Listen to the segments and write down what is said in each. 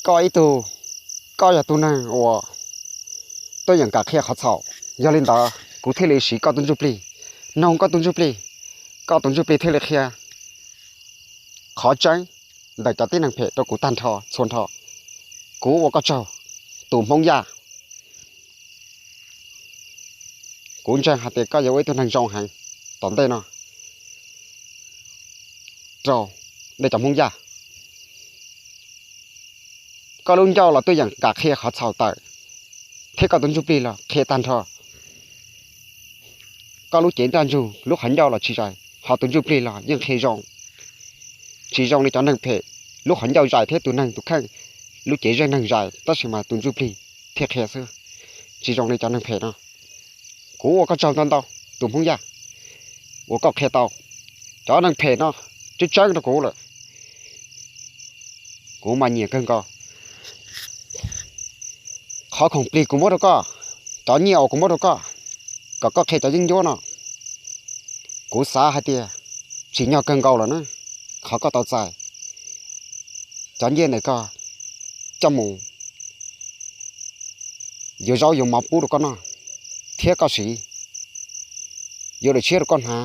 Koj ib tug, koj yog tus neeg uas tuaj yeem kam qhia qhov txhaum, yog li ntawd kuv thiaj li siv koj tus ntsuj plig, noog koj tus ntsuj plig, koj tus ntsuj plig thiaj li qhia qhov tseeb ntawm cov tib neeg phem rau kuv tag nrho txhua nrho. Kuv ua koj tsaug, tus Hmoob Yaj. Kuv ntseeg hais tias koj yuav ua ib tug neeg zoo heev tom ntej no rau nej cov Hmoob Yaj. Koj lub ncauj los tuaj yeem kam qhia qhov txhaum tawm, thiab koj tus ntsuj plig los qhia tag nrho. Koj lub cev ntaj ntsug lub qhov ncauj los tsis zais, ho tus ntsuj plig los yeej qhia zoo. Tsis zoo li cov neeg phem, lub qhov ncauj zais thiab tus neeg tus kheej lub cev zeej neeg zais, tab sis mas tus ntsuj plig thiaj qhia xwb. Tsis zoo li cov neeg phem no. Kuv ua koj tsaug ntau ntau, tus Hmoob Yaj, uas koj qhia tau cov neeg phem no tseeb tseeb rau kuv lawm. Kuv mas nyiam kawg nkaus. Qhov khoom plig kuv muab rau koj, cov nyiaj uas kuv muab rau koj, kom koj qhia cov yeeb ncuab no, kuv xav hais tias tsim nyog kawg nkaus lawm na. Qhov koj tau txais cov nyiaj ntawm koj coj mus yuav zaub yuav mov pub rau koj noj, thiab koj siv yuav daim tshiab rau koj hnav,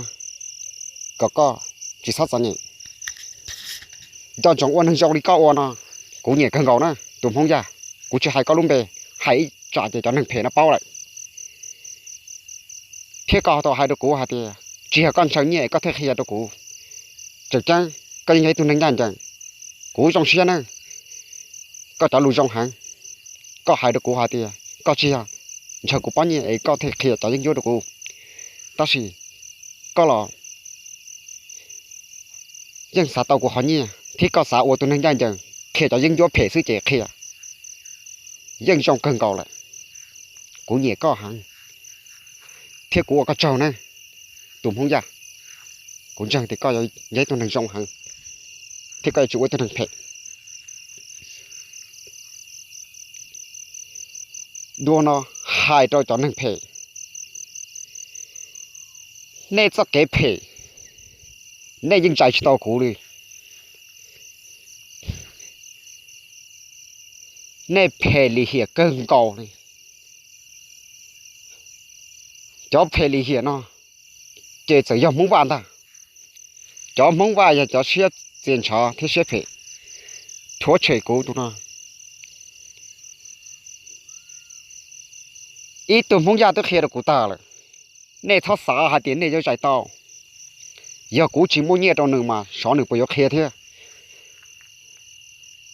kom koj tsis txhob txom nyem. Nco ntsoov ua neeg zoo li koj ua no, kuv nyiam kawg nkaus na, tus Hmoob Yaj. Kuv tsis hais koj lub npe, hais ib tsam ces cov neeg phem no paub lawm. Thiab koj tau hais rau kuv hais tias tsis yog koj ntshaw nyiaj es koj thiaj qhia rau kuv. Tseem ceeb koj yeej yog ib tug neeg ncaj ncees, kuv zoo siab na. Koj cov lus zoo heev, koj hais rau kuv hais tias koj tsis yog ntshaw kuv pob nyiaj es koj thiaj qhia cov yeeb ncuab rau kuv, tab sis koj los yeej xav tau kuv qhov nyiaj thiab koj xav ua tus neeg ncaj ncees qhia cov yeeb ncuab phem xwb ces qhia yeej zoo kawg nkaus lawm. Kuv nyiam koj heev thiab kuv ua koj tsaug na, tus Hmoob Yaj. Kuv ntseeg tias koj yog ib tug neeg zoo heev thiab koj yuav tsis ua ib tug neeg phem. Dua no hais rau cov neeg phem, nej txoj kev phem, nej yeej zais tsis tau kuv li. Nej phem lim hiam kawg nkaus li. Cov phem lim hiam no ces txawm yog Hmoob Vaj ntag. Cov Hmoob Vaj yog cov siab txias ntshav thiab siab phem, rhuav tshem kuv tus no. Ib tug Hmoob Yaj twb qhia rau kuv tag lawm, nej txhob xav hais tias nej yuav zais tau. Yog kuv tsis muaj nyiaj rau nws mas xyov nws puas yuav qhia thiab.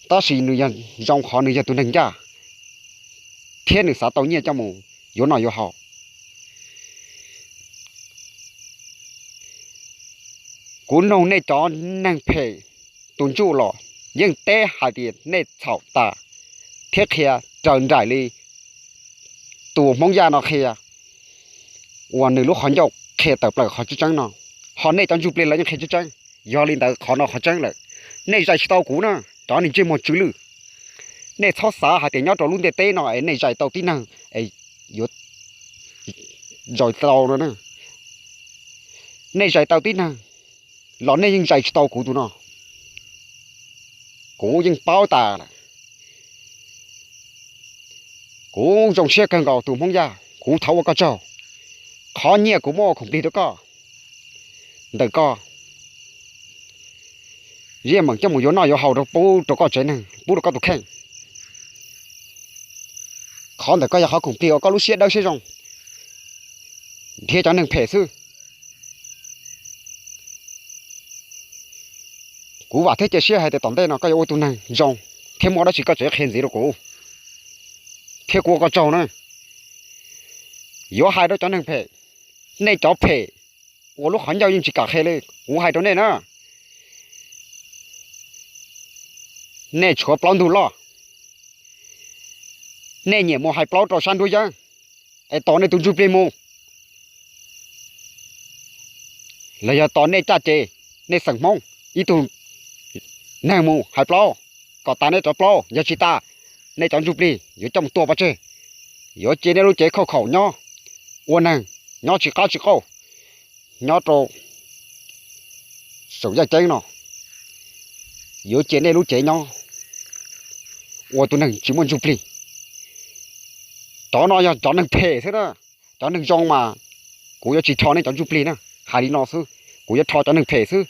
Tab sis nws yog zoo qhov nws yog tus neeg ncaj, thiab nws xav tau nyiaj coj mus yuav noj yuav haus. Kuv nug nej cov neeg phem tus ntsuj los yeej teb hais tias nej txhaum tas thiab qhia raws nraim li tus Hmoob Yaj no qhia, uas nws lub qhov ncauj qhia tawm plaws qhov tseeb tseeb no, ho nej cov ntsuj plig los yeej qhia tseeb tseeb. Yog li ntawd qhov no qhov tseeb lawm, nej zais tsis tau kuv na, cov neeg ntsej muag tsw lwj. Nej txhob xav hais tias nyob rau lub ntiaj teb no es nej zais tau tib neeg es yuav zais tau no. Nej zais tau tib neeg los nej yeej zais tsis tau kuv tus no. Kuv yeej paub tas lawm. Kuv zoo siab kawg nkaus tus Hmoob Yaj, kuv thov ua koj tsaug. Qhov nyiaj kuv muab ua khoom plig rau koj, ntawm koj, yeej meem coj mus yuav noj yuav haus rau pub rau koj tsev neeg, pub rau koj tus kheej. Qhov ntawm koj yog qhov khoom plig uas koj lub siab dawb siab zoo, nrhiav cov neeg phem xwb. Kuv vam thiab cia siab hais tias tom ntej no koj yuav ua tus neeg zoo, thiab muaj dab tsi koj tseem qhia ntxiv rau kuv, thiab kuv ua koj tsaug na. Yuav hais rau cov neeg phem, nej cov phem uas lub qhov ncauj yeej tsis kam qhia li, kuv hais rau nej na, nej tshuav plaub ntug loj, nej nyiam mus hais plaub rau sab nruab yeeb, es tos nej tus ntsuj plig mus, los yog tos nej caj ces, nej xeem Hmoob ib tug neeg mus hais plaub, kom tas nej cov plaub, yog tsis tas, nej cov ntsuj plig yuav coj mus tua pov tseg, yuav cia nej lub cev khauj khaum nyob ua neeg, nyob tsis qab tsis qauj, nyob rau saum yaj ceeb no, yuav cia nej lub cev nyob ua tus neeg tsis muaj ntsuj plig. Cov no yog cov neeg phem xwb na. Cov neeg zoo mas kuv yuav tsis rho nej cov ntsuj plig na. Hais li no xwb, kuv yuav rho cov neeg phem xwb.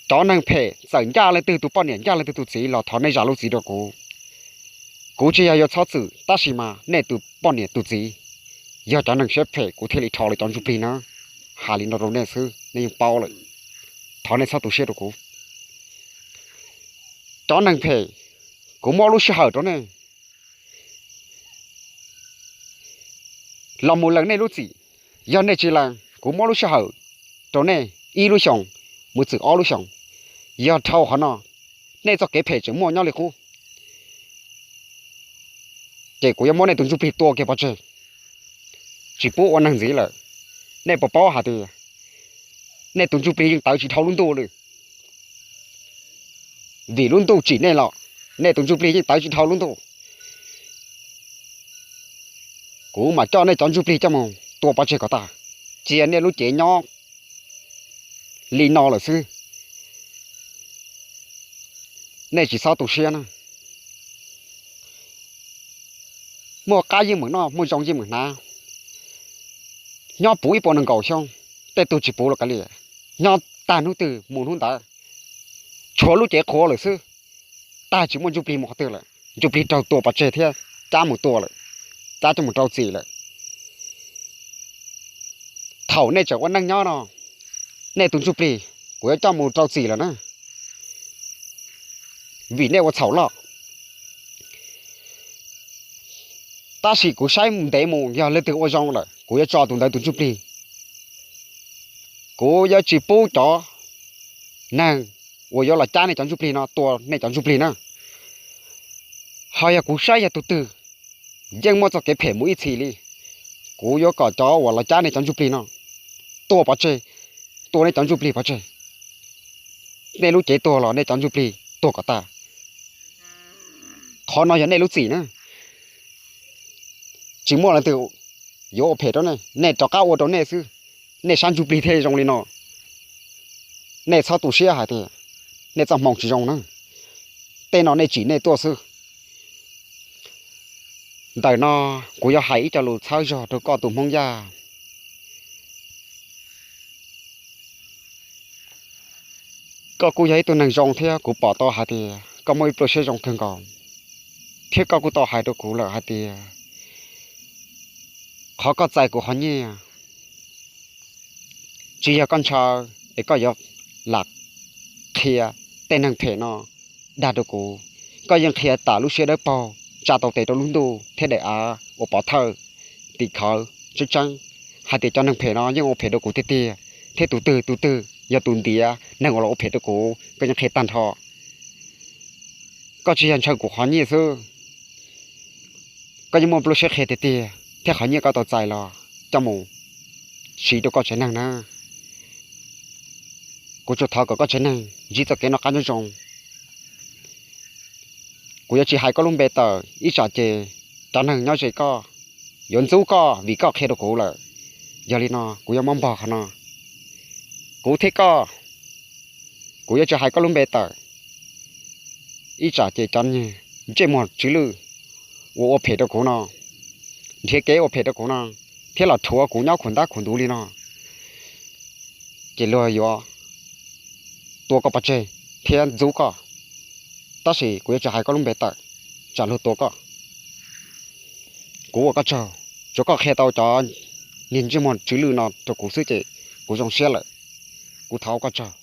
Cov neeg phem txawm ncaj leej twg tus poj niam ncaj leej twg tus txiv los thov nej zam lub txim rau kuv. Kuv tsis yog yuav txhob txwm tab sis mas nej tus poj niam tus txiv yog cov neeg siab phem kuv thiaj li rho lawv cov ntsuj plig na. Hais li no rau nej xwb nej yeej paub lawm. Thov nej txhob tu siab rau kuv. Cov neeg phem, kuv muab lub sij hawm rau nej los mus lees nej lub txim. Yog nej tsis lees kuv muab lub sij hawm rau nej ib lub xyoos mus txwm ob lub xyoos. Yog dhau qhov no nej txoj kev phem tseem muaj nyob li qub, ces kuv yuav muab nej tus ntsuj plig tua kiag pov tseg, tsis pub ua neeg ntxiv lawm. Nej puas paub hais tias nej tus ntsuj plig yeej tawv tsis dhau lub ntuj li? Vim lub ntuj tsim nej los nej tus ntsuj plig yeej tawv tsis dhau lub ntuj. Kuv mam coj nej cov ntsuj plig coj mus tua pov tseg kom tag, cia nej lub cev nyob li no lawm xwb. Nej tsis txhob tu siab na. Muaj qab yeej meem noj, muaj zoo yeej meem hnav. Nyob puv ib puas nees nkaum xyoo, tej tug tsis puv los kav liam, nyob tag hnub twg mus hnub ntawd, tshuav lub cev qhuav lawm xwb. Tag tsis muaj ntsuj plig mus qhov twg lawm, ntsuj plig raug tua pov tseg thiab cab mus tua lawm, cab coj mus rau txim lawm. Thaum nej tseem ua neej nyob no, nej tus ntsuj plig kuv yuav coj mus rau txim lawm na, vim nej ua txhaum loj. Tab sis kuv saib ntev mus yog leej twg ua zoo lawm kuv yuav tso tus ntawd tus ntsuj plig. Kuv yuav tsis pub cov neeg uas yuav los cab nej cov ntsuj plig no tua nej cov ntsuj plig na. Ho yog kuv saib yog tus twg yeej muaj txoj kev phem mus ib txhis li, kuv yuav kom cov uas los cab nej cov ntsuj plig no tua pov tseg, tua nej cov ntsuj plig pov tseg. Nej lub cev tuag los nej cov ntsuj plig tuag kom tag. Qhov no yog nej lub txim na. Tsis muaj leej twg yuav ua phem rau nej, nej rov qab ua rau nej xwb. Nej sab ntsuj plig thiaj zoo li no. Nej txhob tu siab hais tias nej txoj hmoo tsis zoo na. Tej no nej tsim nej tuaj xwb. Ntawm no kuv yuav hais ib co lus txhawb zog rau koj tus Hmoob Yaj. Koj kuj yog ib tug neeg zoo thiab kuv pom tau hais tias koj muaj ib pluaj siab zoo kawg nkaus, thiab koj kuj tau hais rau kuv lawm hais tias qhov koj txais kuv qhov nyiaj tsis yog koj ntshaw es koj yuav lam qhia tej neeg phem no dag rau kuv. Koj yeej qhia tas lub siab dawb paug tsa tau tes rau lub ntuj thiab daim av uas pov thawj tim khawv tseeb tseeb hais tias cov neeg phem no yeej ua phem rau kuv tiag tiag, thiab tus twg tus twg yog tus ntiav neeg uas los ua phem rau kuv, koj yeej qhia tag nrho. Koj tsis yog ntshaw kuv qhov nyiaj xwb, koj yeej muaj lub siab qhia tiag tiag thiab qhov nyiaj koj tau txais los coj mus siv rau koj tsev neeg na. Kuv tsuas thov kom koj tsev neeg ntsib txoj kev noj qab nyob zoo. Kuv yuav tsis hais koj lub npe tawm ib tsam ces cov neeg nyob ze koj yuav ntxub koj vim koj qhia rau kuv lawm. Yog li no kuv yuav muab npog qhov no. Kuv thiab koj, kuv yuav tsis hais koj lub npe tawm ib tsam ces cov ntsej muag tswv lwj uas ua phem rau kuv no, nrhiav kev ua phem rau kuv no, thiab los rhuav kuv nyob khuam ntab khuam ntuv li no, ces luag yuav tua koj pov tseg thiab ntxub koj. Tab sis kuv yuav tsis hais koj lub npe tawm, tsam luag tua koj. Kuv ua koj tsaug, tsuav koj qhia tau cov niag ntsej muag tswv lwj no rau kuv xwb ces kuv zoo siab lawm. Kuv thov ua koj tsaug.